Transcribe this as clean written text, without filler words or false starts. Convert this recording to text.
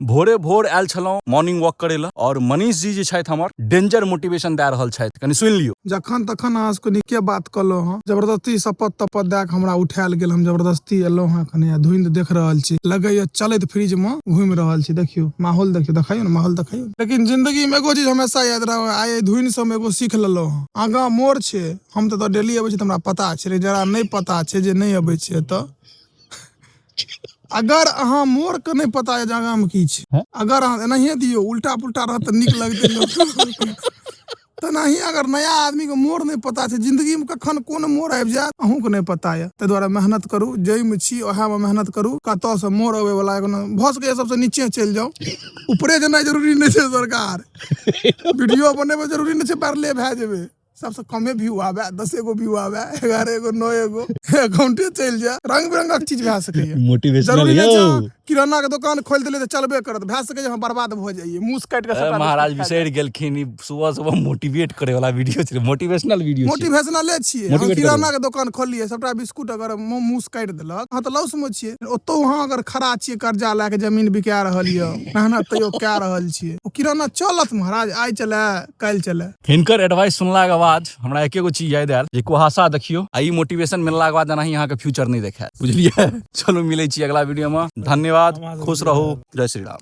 भोरे भोर आयल छलहुँ मॉर्निंग वॉक करे लए और मनीष जी जे छथि हमर डेंजर मोटिवेशन दए रहल छथि, कनि सुनि लियौ। जखन तखन अहाँ सबके नीके बात कहलहुँ हँ, जबरदस्ती शपथ तपत दए कऽ हमरा उठायल गेल, हम जबरदस्ती एलहुँ हँ। एखन हैया धुंध देख रहल छी, लगैया चलैत फ्रिज मे घुमि रहल छी। देखियौ माहौल, देखियौ, देखाइयौ ने माहौल देखाइयौ। लेकिन जिंदगी मे एगो चीज हमेशा याद राखब, आइ एहि धुनि से हम एगो सीख लेलहुँ हँ। आगाँ मोड़ छै, हम तऽ डेली अबै छी तऽ हमरा पता छै, लेकिन जकरा नहि पता छै, जे नहि अबै छै एतऽ, अगर अहाँ मोड़ के नहि पता यऽ जे आगाँ मे की छै, अगर अहाँ एनाहिए दियौ, उल्टा पुल्टा रहत तऽ नीक लगतै लोक तेनाही। अगर नया आदमी के मोड़ नहि पता छै, जिंदगी मे कखन कोन मोड़ आबि जायत अहूँ के नहि पता यऽ। ताहि दुआरे मेहनत करू, जाहिमे छी ओएह मे मेहनत करू। कतऽ से मोड़ अबै वाला कोनो भऽ सकैए सबसँ नीचे चलि जाउ, ऊपरे जेनाइ जरूरी नहि छै। सरकार वीडियो बनेबै जरूरी नहि छै वायरले भए जेबै, सबसे कमे व्यू आवे, 10 गो व्यू आवे, 11 गो, 9 गो, अकाउंटे चलि जाए, रंग बिरंगक चीज भए सकैए। मोटिवेशनल जरूरी नहि यौ। छै अहाँ किराना के दुकान खोलि देलियै तऽ चलबे करत, भए सकैए अहाँ बर्बाद भऽ जाइए, मूस काटि कऽ ए, सबटा महाराज बिस्कुट खा बिसरि गेलखिन, ई सुबह सुबह मोटिवेट करे वाला वीडियो छलै, मोटिवेशनल वीडियो छै। मोटिवेशनले छियै। अहाँ Motivate किराना के दुकान खोललियै, सबटा बिस्कुट अगर मूस काटि देलक, अहाँ तऽ लॉस मे छियै। ओतौ अहाँ अगर खड़ा छियै, कर्जा लए के जमीन बिका रहल यऽ, मेहनत तैयो कए रहल छियै, ओ किराना चलत महाराज, आइ चले काल्हि चले। हिनकर एडवाइस सुनला के बाद हमरा एके गो चीज याद आयल जे कुहासा देखियो, आ ई मोटिवेशन मिलला के बाद एनाही अहाँके फ्यूचर नहीं देखायत, बुझलियै? चलू मिलै छी अगला वीडियो में, धन्यवाद, खुश रहू, जय श्री राम।